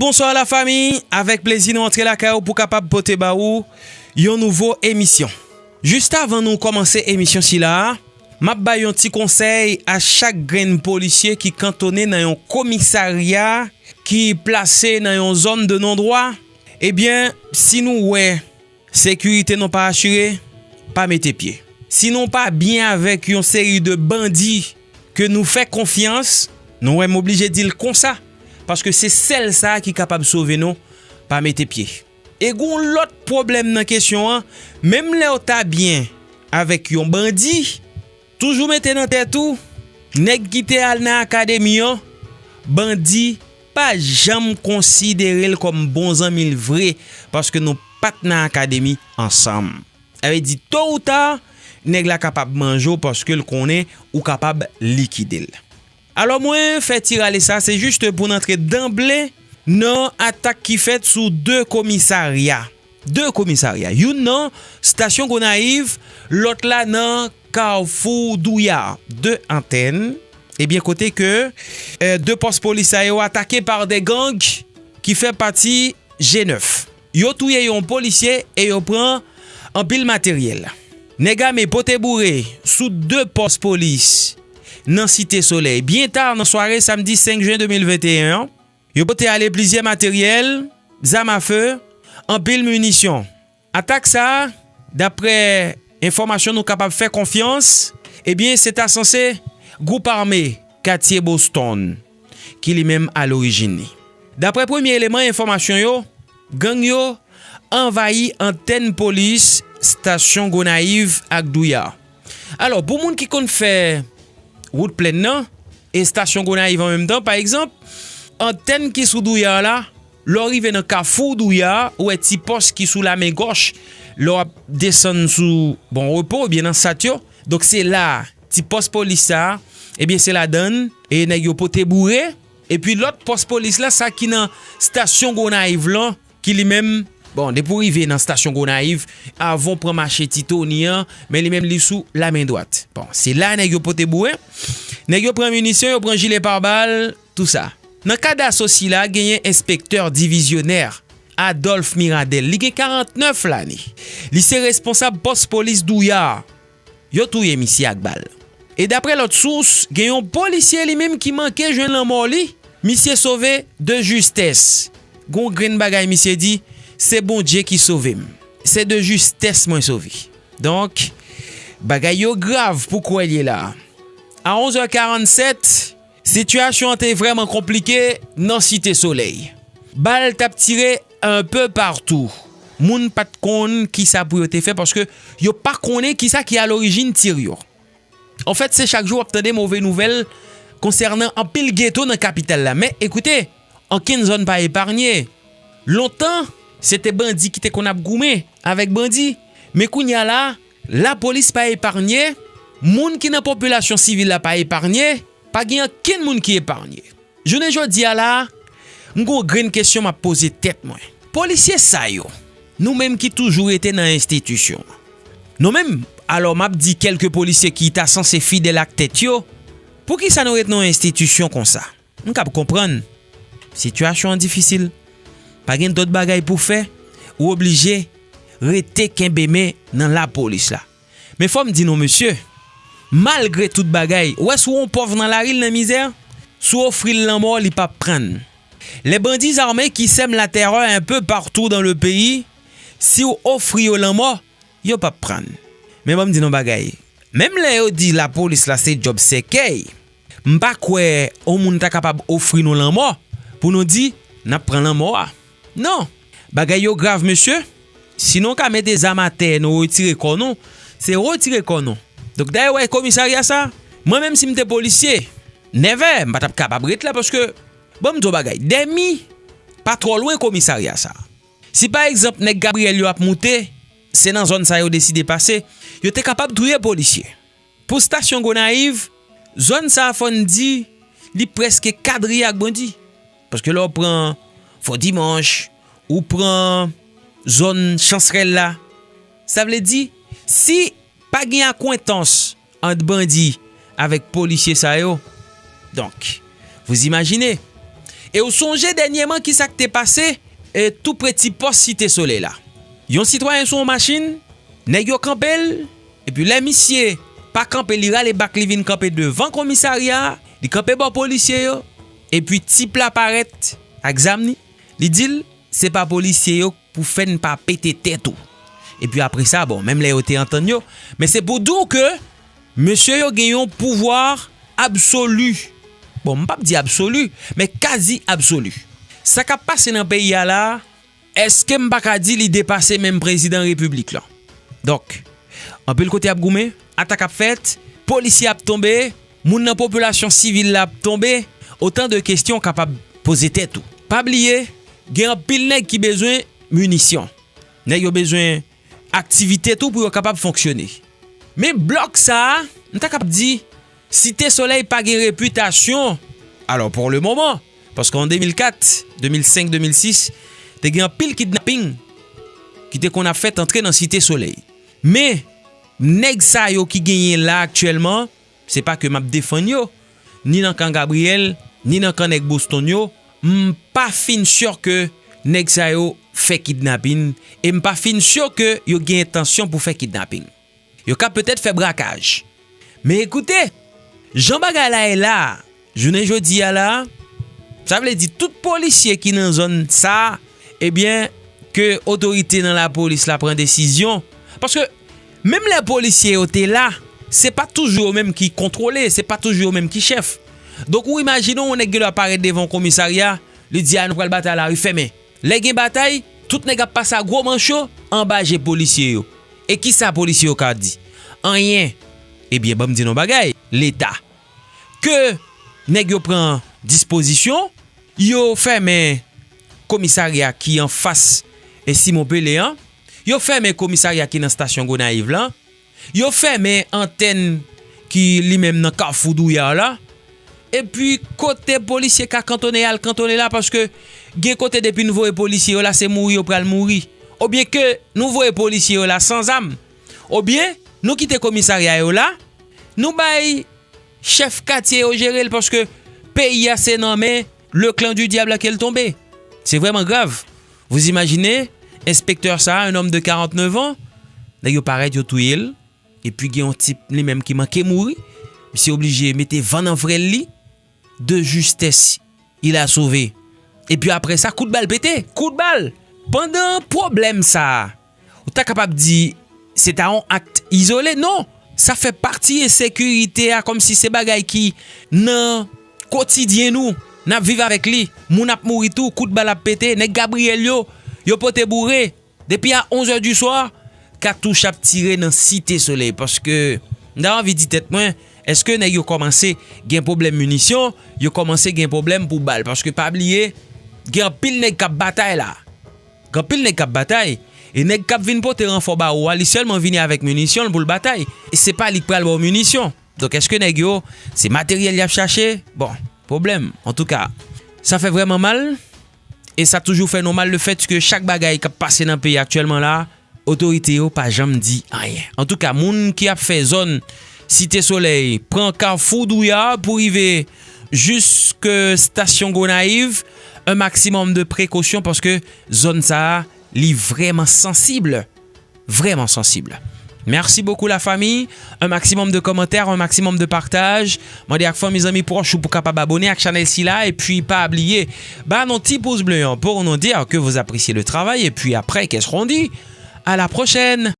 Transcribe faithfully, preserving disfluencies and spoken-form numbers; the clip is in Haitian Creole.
Bonswa la fami, avèk plezi nou antre lakay ou pou kapab pote ba ou yon nouvo emisyon. Jis avan nou kòmanse emisyon sila a, m ap bay yon ti konsèy a chak grenn polisye ki kantone nan yon komisarya ki plase nan yon zòn de non dwa. Ebyen, si nou wè sekirite nou pa asire, pa mete pye. Si nou pa byen avèk yon seri de bandi ke nou fè konfyans, nou wè m oblije di l konsa, paske se sèl sa a ki kapab sove nou, pa mete pye. E gon lòt pwoblèm nan kesyon an, menm lè w ta byen avèk yon bandi, toujou mete nan tèt ou, nèg ki te al nan akademi an, bandi pa janm konsidere l kòm bon zanmi l vre, paske nou pa t nan akademi ansanm. Sa vle di, to ou ta, nèg la kapab manje w paske l konnen ou kapab likide l. Alò, mwen fè ti rale sa, se jis pou n antre danble nan atak ki fèt sou de komisarya. De komisarya. Youn nan Stasyon Gonayiv, lòt la nan Kafou Douya. De antèn. Ebyen, kote ke eh, de pòs polis sa yo atake pa de gang ki fè pati G nèf. Yo touye yon polisye e yo pran anpil materyèl. Nèg ame pote boure sou de pòs polis nan Site Solèy. Byen ta nan sware samdi senk jen de mil venteyen an, yo pote ale plizyè materyèl, zam afe, anpil minisyon. Atak sa a, daprè enfòmasyon nou kapab fè konfyans, ebyen, se ta sanse gwoup ame Katye Boston ki li menm alorijin li. Daprè premye eleman enfòmasyon yo, gang yo anvayi antèn polis estasyon Gonayiv ak Douya. Alò, pou moun ki konn fè wout plèn nan, estasyon Gonayiv an menm tan, pa egzanp, antèn ki sou Douya la, lè w rive nan kafou Douya, ou wè ti pòs ki sou lamen gòch, lè w ap desann sou Bon Repo oubyen nan Sat yo. Donk, se la, ti pòs polis sa a, ebyen, se ladann, e nèg yo pote boure. Epi lòt pòs polis la, sa ki nan estasyon Gonayiv lan, ki li menm, bon, depi w rive nan estasyon Gonayiv, avan w pran mache Ti Toni an, men li menm li sou lamen dwat. Bon, se la nèg yo pote boure. Nèg yo pran minisyon, yo pran jile pabal, tou sa. Nan kad aso sila, genyen enspektè divizyonè Adolphe Miradel. Li gen karantnèf lane. Li se responsab pòs polis Douya. Yo touye misye ak bal. E daprè lòt sous, gen yon polisye li menm ki manke jwenn lanmò li, misye sove de justès. Gon grenn bagay misye di, se Bondye ki sove m. Se de justès mwen sove. Donk, bagay yo grav pou kwè l ye la. A onz è karannsèt, sitiyasyon an te vrèman konplike nan Site Solèy. Bal t ap tire enpe patou. Moun pa t konn kisa pou yo te fè paske yo pa konnen kisa ki alorijin tir yo. Anfèt, se chak jou w ap tande move nouvèl konsènan anpil geto nan kapital la. Men, ekoute, ankenn zòn pa eparnye. Lontan, se te bandi ki te konn ap goumen avèk bandi. Men kounye a la, lapolis pa eparnye, moun ki nan popilasyon sivil la pa eparnye, pa gen ankenn moun ki eparnye. Jounen jodi a la, m gon grenn kesyon m ap poze tèt mwen. Polisye sa yo, nou menm ki toujou rete nan enstitisyon an. Nou menm, alò m ap di kèlke polisye ki ta sanse fidèl ak tèt yo, poukisa nou ret nan yon enstitisyon konsa? M kab konprann. Sitiyasyon an difisil. Pa gen dòt bagay pou fè, ou oblije rete kenbe men nan lapolis la. Men fò m di nou, mesye, malgre tout bagay, ou wè si w wè yon pòv nan lari, l nan mizè, si w ofri l lanmò, li p ap prann. Les bandits armés qui sèment la terreur un peu partout dans le pays, si w ofri yo lanmò, yo p ap prann. Men ban m di nou bagay, menm lè yo di lapolis la se djòb sèkèy, m pa kwè yon moun ta kapab ofri nou lanmò pou nou di n ap pran lanmò a. Non, bagay yo grav, mesye. Si nou ka mete zam atè, nou retire kò nou, se retire kò nou. Donk, dayè, w wè komisarya sa, mwen menm si m te polisye, nèvè, m pa t ap kapab ret la paske, ban m di w bagay, dèmi pa twò lwen komisarya sa. Si pa egzanp nèg Gabriyèl yo ap moute, se nan zòn sa yo deside pase, yo te kapab touye polisye. Pou estasyon Gonayiv, zòn sa a fò n di, li prèske kadriye ak bandi. Paske lè w pran Fò Dimanch, ou pran zòn Chansrèl la, sa vle di, si pa gen akwentans ant bandi avèk polisye sa yo, donk, vous imaginez. E w sonje dènyèman kisa k te pase e tou pre ti pòs Site Solèy la. Yon sitwayen sou yon machin, nèg yo kanpe l, epi lè misye pa kanpe, li rale bak li vin kanpe devan komisarya a, li kanpe bò polisye yo, epi tip la parèt ak zam li, li di l, se pa polisye yo pou fè n pa pete tèt ou. Epi apre sa, bon, menm lè yo te antann yo, men se pou di w ke mesye yo gen yon pouvwa absoli. Bon, m p ap di absoli, men kazi absoli. Sa k ap pase nan peyi a la, èske m pa ka di li depase menm prezidan repiblik lan? Donk, anpil kote ap goumen, atak ap fèt, polisye ap tonbe, moun nan popilasyon sivil la ap tonbe, otan de kesyon w kapab poze tèt ou. Pa bliye, gen anpil nèg ki bezwen minisyon. Nèg yo bezwen aktivite tou pou yo kapab fonksyone. Men blòk sa a, m ta kab di, Site Solèy pa gen repitasyon. Alò, pou le moman, paske an de mil kat, de mil senk, de mil sis, te gen anpil kidnaping ki te konn ap fèt antre nan Site Solèy. Men, nèg sa yo ki genyen la aktyèlman, se pa ke m ap defann yo, ni nan kan Gabriel, ni nan kan nèg Boston yo, m pa fin si ke nèg sa yo fè kidnaping, e m pa fin si ke yo gen entansyon pou fè kidnaping. Yo ka petèt fè brakaj. Men ekoute, jan bagay la ye la, jounen jodi a la, sa vle di tout polisye ki nan zòn sa, ebyen, ke otorite nan lapolis la pran desizyon. Paske menm lè polisye yo te la, se pa toujou yo menm ki kontwole, se pa toujou yo menm ki chèf. Donk, ou imajine yon nèg gen dwa parèt devan yon komisarya, li di, "A, nou pral batay, lari fèmen." Lè gen batay, tout nèg ap pase a gwo manch yo anba je polisye yo. E kisa polisye yo ka di? Anyen. Ebyen, ban m di nou bagay, Leta. Ke nèg yo pran dispozisyon, yo fèmen komisarya ki anfas e Simon Pele an, yo fèmen komisarya ki nan estasyon Gonayiv lan, yo fèmen antèn ki li menm nan Kafou Douyar la, epi kote polisye ka kantonnen, y al kantonnen la, paske gen kote depi nou voye polisye yo la, se mouri yo pral mouri. Oubyen ke nou voye polisye yo la san zam. Oubyen nou kite komisarya yo la, nou bay chèf katye yo jere l, paske peyi a se nan men le clan du diable ke l tonbe. Se vrèman grav. Vous imaginez, enspektè sa a, un homme de quarante-neuf ans, nèg yo parèt, yo touye l, epi gen yon tip li menm ki manke mouri, misye oblije mete van nan frèl li, de justesse, il a sauvé. Epi apre sa, kout bal pete, kout bal! Pandan pwoblèm sa a, ou ta kapab di, se ta yon akt izole, non! Sa fè pati ensekirite a, kòmsi se bagay ki nan kotidyen nou, n ap viv avèk li. Moun ap mouri tou, kout bal ap pete, nèg Gabriyèl yo, yo pote boure. Depi a onz è di swa, katouch ap tire nan Site Solèy, paske m ta anvi di tèt mwen, èske nèg yo kòmanse gen pwoblèm minisyon, yo kòmanse gen pwoblèm pou bal, paske pa bliye, gen anpil nèg k ap batay la. Gen anpil nèg k ap batay, e nèg k ap vin pote ranfò ba ou a, li sèlman vini avèk minisyon l pou l batay. E se pa li k pral ba w minisyon. Donk, èske nèg yo, se materyèl y ap chache? Bon, pwoblèm. Antouka, sa fè vrèman mal, e sa toujou fè nou mal lefètke chak bagay k ap pase nan peyi aktyèlman la, otorite yo pa janm di anyen. Antouka, moun ki ap fè zòn Site Solèy, pran Kafou Douyar pou rive jiske estasyon Gonayiv, un maximum de précaution, paske zòn sa a, li vrèman sansib. Vrèman sansib. Merci beaucoup la famille. Un maximum de commentaires, un maximum de partage. Mande ak fanmi, zanmi pwòch ou pou kapab abone ak chanèl sila. Epi pa bliye, ba nou ti pous ble an pou nou di ke vous appréciez le travail. Epi apre, qu'est-ce qu'on dit? À la prochaine.